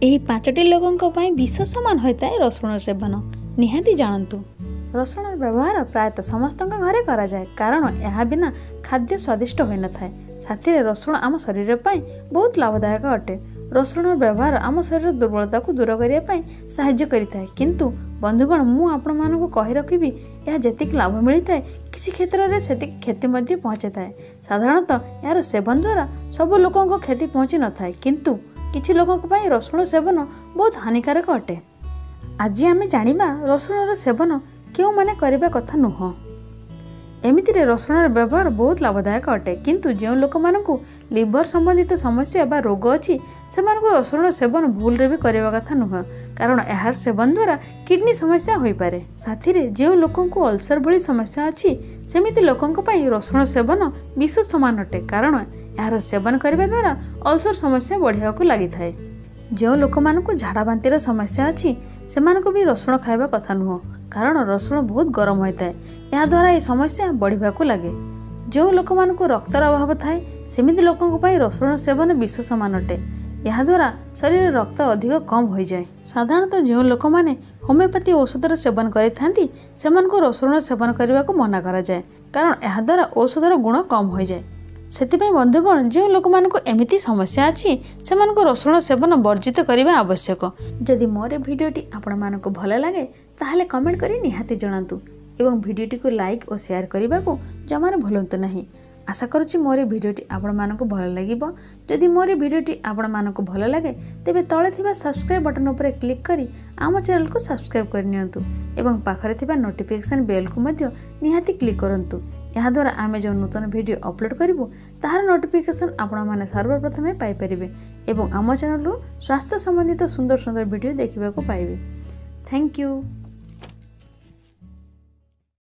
ଏହି 5ଟି ଲୋକଙ୍କ ପାଇଁ ବିଷ ସମାନ ହୋଇଥାଏ ରସୁଣ ସେବନ। ନିହାତି ଜାଣନ୍ତୁ। ରସୁଣର ବ୍ୟବହାର ପ୍ରାୟତଃ ସମସ୍ତଙ୍କ ଘରେ କରାଯାଏ, କାରଣ ଏହା ବିନା ଖାଦ୍ୟ ସ୍ୱାଦିଷ୍ଟ ହୋଇନଥାଏ। ସାଥିରେ ରସୁଣ ଆମ ଶରୀର ପାଇଁ ବହୁତ ଲାଭଦାୟକ ଅଟେ। ରସୁଣର ବ୍ୟବହାର ଆମ ଶରୀରର ଦୁର୍ବଳତାକୁ ଦୂର କରିବା ପାଇଁ ସାହାଯ୍ୟ କରିଥାଏ। କିନ୍ତୁ ବନ୍ଧୁଗଣ, ମୁଁ ଆପଣମାନଙ୍କୁ କହି ରଖିବି, ଏହା ଯେତିକି ଲାଭ ମିଳିଥାଏ କିଛି କ୍ଷେତ୍ରରେ ସେତିକି କ୍ଷତି ମଧ୍ୟ ପହଞ୍ଚାଇଥାଏ। ସାଧାରଣତଃ ଏହାର ସେବନ ଦ୍ୱାରା ସବୁ ଲୋକଙ୍କ କ୍ଷତି ପହଞ୍ଚି ନଥାଏ, କିନ୍ତୁ କିଛି ଲୋକଙ୍କ ପାଇଁ ରସୁଣ ସେବନ ବହୁତ ହାନିକାରକ ଅଟେ। ଆଜି ଆମେ ଜାଣିବା ରସୁଣର ସେବନ କେଉଁମାନେ କରିବା କଥା ନୁହଁ। ଏମିତିରେ ରସୁଣର ବ୍ୟବହାର ବହୁତ ଲାଭଦାୟକ ଅଟେ, କିନ୍ତୁ ଯେଉଁ ଲୋକମାନଙ୍କୁ ଲିଭର ସମ୍ବନ୍ଧିତ ସମସ୍ୟା ବା ରୋଗ ଅଛି ସେମାନଙ୍କୁ ରସୁଣର ସେବନ ଭୁଲରେ ବି କରିବା କଥା ନୁହଁ, କାରଣ ଏହାର ସେବନ ଦ୍ୱାରା କିଡ଼ନୀ ସମସ୍ୟା ହୋଇପାରେ। ସାଥିରେ ଯେଉଁ ଲୋକଙ୍କୁ ଅଲସର ଭଳି ସମସ୍ୟା ଅଛି ସେମିତି ଲୋକଙ୍କ ପାଇଁ ରସୁଣ ସେବନ ବିଷ ସମାନ ଅଟେ, କାରଣ ଏହାର ସେବନ କରିବା ଦ୍ୱାରା ଅଲସର ସମସ୍ୟା ବଢ଼ିବାକୁ ଲାଗିଥାଏ। ଯେଉଁ ଲୋକମାନଙ୍କୁ ଝାଡ଼ା ବାନ୍ତିର ସମସ୍ୟା ଅଛି ସେମାନଙ୍କୁ ବି ରସୁଣ ଖାଇବା କଥା ନୁହଁ, କାରଣ ରସୁଣ ବହୁତ ଗରମ ହୋଇଥାଏ। ଏହାଦ୍ୱାରା ଏହି ସମସ୍ୟା ବଢ଼ିବାକୁ ଲାଗେ। ଯେଉଁ ଲୋକମାନଙ୍କୁ ରକ୍ତର ଅଭାବ ଥାଏ ସେମିତି ଲୋକଙ୍କ ପାଇଁ ରସୁଣ ସେବନ ବିଷ ସମାନ ଅଟେ। ଏହାଦ୍ୱାରା ଶରୀରରେ ରକ୍ତ ଅଧିକ କମ୍ ହୋଇଯାଏ। ସାଧାରଣତଃ ଯେଉଁ ଲୋକମାନେ ହୋମିଓପାଥି ଔଷଧର ସେବନ କରିଥାନ୍ତି ସେମାନଙ୍କୁ ରସୁଣ ସେବନ କରିବାକୁ ମନା କରାଯାଏ, କାରଣ ଏହାଦ୍ୱାରା ଔଷଧର ଗୁଣ କମ୍ ହୋଇଯାଏ। ସେଥିପାଇଁ ବନ୍ଧୁଗଣ, ଯେଉଁ ଲୋକମାନଙ୍କୁ ଏମିତି ସମସ୍ୟା ଅଛି ସେମାନଙ୍କୁ ରସୁଣ ସେବନ ବର୍ଜିତ କରିବା ଆବଶ୍ୟକ। ଯଦି ମୋର ଭିଡ଼ିଓଟି ଆପଣମାନଙ୍କୁ ଭଲ ଲାଗେ ତାହେଲେ କମେଣ୍ଟ କରି ନିହାତି ଜଣାନ୍ତୁ ଏବଂ ଭିଡ଼ିଓଟିକୁ ଲାଇକ୍ ଓ ସେୟାର କରିବାକୁ ଜମାରୁ ଭୁଲନ୍ତୁ ନାହିଁ। ଆଶା କରୁଛି ମୋର ଏ ଭିଡ଼ିଓଟି ଆପଣମାନଙ୍କୁ ଭଲ ଲାଗିବ। ଯଦି ମୋର ଏ ଭିଡ଼ିଓଟି ଆପଣମାନଙ୍କୁ ଭଲ ଲାଗେ ତେବେ ତଳେ ଥିବା ସବସ୍କ୍ରାଇବ୍ ବଟନ୍ ଉପରେ କ୍ଲିକ୍ କରି ଆମ ଚ୍ୟାନେଲକୁ ସବସ୍କ୍ରାଇବ୍ କରିନିଅନ୍ତୁ ଏବଂ ପାଖରେ ଥିବା ନୋଟିଫିକେସନ୍ ବେଲ୍କୁ ମଧ୍ୟ ନିହାତି କ୍ଲିକ୍ କରନ୍ତୁ। ଏହାଦ୍ୱାରା ଆମେ ଯେଉଁ ନୂତନ ଭିଡ଼ିଓ ଅପଲୋଡ଼ କରିବୁ ତାହାର ନୋଟିଫିକେସନ୍ ଆପଣମାନେ ସର୍ବପ୍ରଥମେ ପାଇପାରିବେ ଏବଂ ଆମ ଚ୍ୟାନେଲରୁ ସ୍ୱାସ୍ଥ୍ୟ ସମ୍ବନ୍ଧିତ ସୁନ୍ଦର ସୁନ୍ଦର ଭିଡ଼ିଓ ଦେଖିବାକୁ ପାଇବେ। Thank you.